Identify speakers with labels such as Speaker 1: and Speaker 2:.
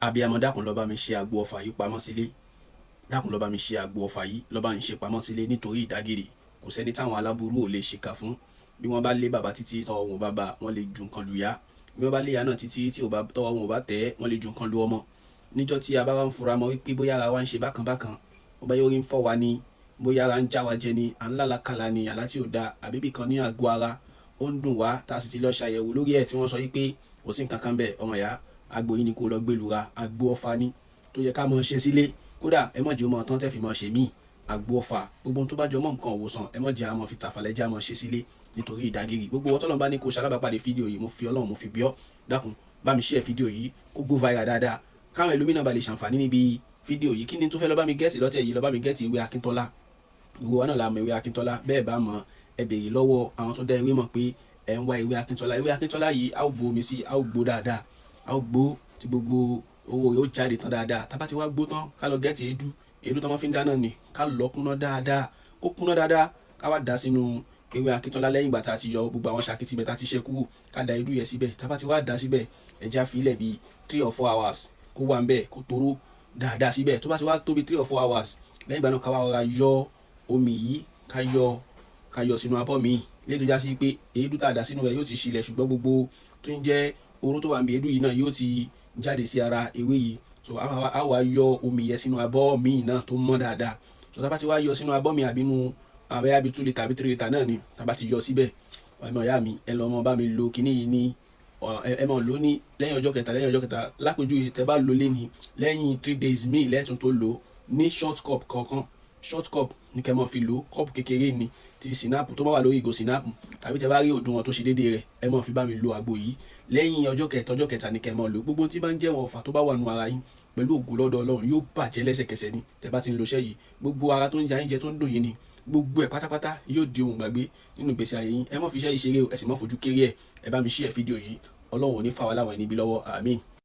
Speaker 1: Abiyamọ, dákun, lọ bá mi ṣe àgbo ọfà yìí pamọ́ sílé. Dákun, lọ bá mi ṣe àgbo ọfà yìí, lọ bá ń ṣe pamọ́ sílé nítorí ìdágìrì. Kò sẹ́ni táwọn aláburú ò lè ṣèkà fún. Bí wọ́n bá lé bàbá títí tọwọ́ wọn ò bá bá, wọ́n lè ju nǹkan lu ìyá. Bí wọ́n bá lé ìyá náà títí tí tọwọ́ wọn ò bá tẹ̀, wọ́n lè ju nǹkan lu ọmọ. Níjọ́ tí a bá wá ń fura mọ́ wípé bóyá ara wa ń ṣe bákan bákan, bóyá orí ń fọ́ wa ni, bóyá ara ń já wa jẹ ni, à ń lálàkàlà ni, àlá tí ò da, àbí ibì kan ní àgọ́ ara ó ń dùn wá, tá a sì ti lọ ṣàyẹ̀wò lórí ẹ̀ tí wọ́n sọ wípé kò sí nǹkan kan bẹ́ẹ̀, ọmọ ìyá, àgbo yìí ni kó lọ gbé lura. Àgbo ọfà ni tó yẹ ká mọ̀ ṣe sílé. Kódà ẹ má jẹ́ ó mọ̀ tán tẹ́ fi mọ̀ ṣe míì. Àgbo ọfà, gbogbo ohun tó bá jọ mọ́ nǹkan òwòsàn, ẹ má jẹ́ a mọ̀ fi tàfàlẹ́, jẹ́ a mọ̀ ṣe sílé nítorí ìdágìrì. Gbogbo ọwọ́ tọ́lọ́run bá ní kó ṣalábàápàdé fídíò yìí, mo fi Ọlọ́run, mo fi bí ọ́, dákun, bá mi share fídíò yìí kó go viral dáadáa, káwọn ẹlòmíràn bá lè ṣàǹfààní níbi fídíò yìí. Kí ni tó fẹ́ lọ bá mi get lọ́tẹ̀ yìí? Lọ bá mi get ewé Akíntọ́lá. Gbogbo wa náà la mọ ewé Akíntọ́lá. Bẹ́ẹ̀ bá mọ̀, ẹ béèrè lọ́wọ́ àwọn tó dá ewé mọ̀ pé ẹ̀ ń wá ewé Akíntọ́lá. Ewé Akíntọ́lá yìí, a ó bu omi sí, a ó gbó dáadáa, a ó gbó tí gbogbo owó rẹ̀ ó jáde tán dáadáa. Tá bá ti wá gbó tán, ká lọ get èédú. Èédú tó máa fi ń dáná ni. Ká lọ kúnná dáadáa, kó kúnná dáadáa, ká wá dà sínú ewé Akíntọ́lá lẹ́yìn ìgbà tá a ti yọ gbogbo àwọn ṣàkítì ibẹ̀ tá a ti ṣe kúrò. Ká da èédú yẹn síbẹ̀. Tá bá ti wá dà síbẹ̀, ẹja fi ilẹ̀ bíi 3 or 4 hours kó wà ń bẹ̀, kó toró dáadáa síbẹ̀. Tó bá ti wá tó bí 3 or 4 hours, lẹ́yìn ìgbà náà, ká wá rọra yọ omi yìí, ká yọ sínú abọ́ míì léyìí tó já sí pé èédú tá a dà sínú rẹ̀ yóò ti ṣílẹ̀, ṣùgbọ́n gbogbo tó ń jẹ́ oró tó wà níbi èédú yìí náà yóò ti jáde sí ara ewé yìí. So a wá yọ omi yẹn sínú abọ́ míì náà tó mọ́ dáadáa. So tá a bá ti wá yọ sínú abọ́ mi àbí inú àbẹ́yà bíi 2 litre àbí 3 litre náà ni, tá a bá ti yọ síbẹ̀, ọmọ ìyá mi, ẹ lọ mọ bá mi lo kíní yìí ní ẹ mọ̀ lò ní lẹ́yìn ọjọ́ kẹta, lẹ́yìn ọjọ́ kẹta. Lápèjúwe, tẹ bá lò léni, lẹ́yìn 3 days míì lẹ́tùn tó lò ní short cup kọ̀ọ̀kan. Short cup ní kẹ́ mọ́ fi lò. Cup kékeré ni ti schnapps tó bá wà lórí ìgò schnapps, tàbí tẹ bá rí òdiwọ̀n tó ṣe déédéé rẹ̀, ẹ mọ́ fi bá mi lo àgbo yìí. Lẹ́yìn ọjọ́ kẹta, ọjọ́ kẹta ní kẹ́ mọ́ lò. Gbogbo tí bá ń jẹ́ wọn ọ̀fà tó bá wà nù ara yín, pẹ̀lú ògo lọ́dọ̀ Ọlọ́run, yóò bàjẹ́ lẹ́sẹ̀kẹsẹ̀ ni tẹ bá ti ń lo iṣẹ́ yìí. Gbogbo ara tó ń jẹ ayíǹjẹ tó ń dùn yín ni, gbogbo ẹ̀ pátápátá yóò di ohun gbàgbé nínú ìgbésí ayé yín. Ẹ má fi iṣẹ́ yìí ṣeré o, ẹ sì má fojú kéré ẹ̀. Ẹ bá mi share fídíò yìí. Ọlọ́run ò ní fà wá láwọn ẹni bí lọ́wọ́. Àmín.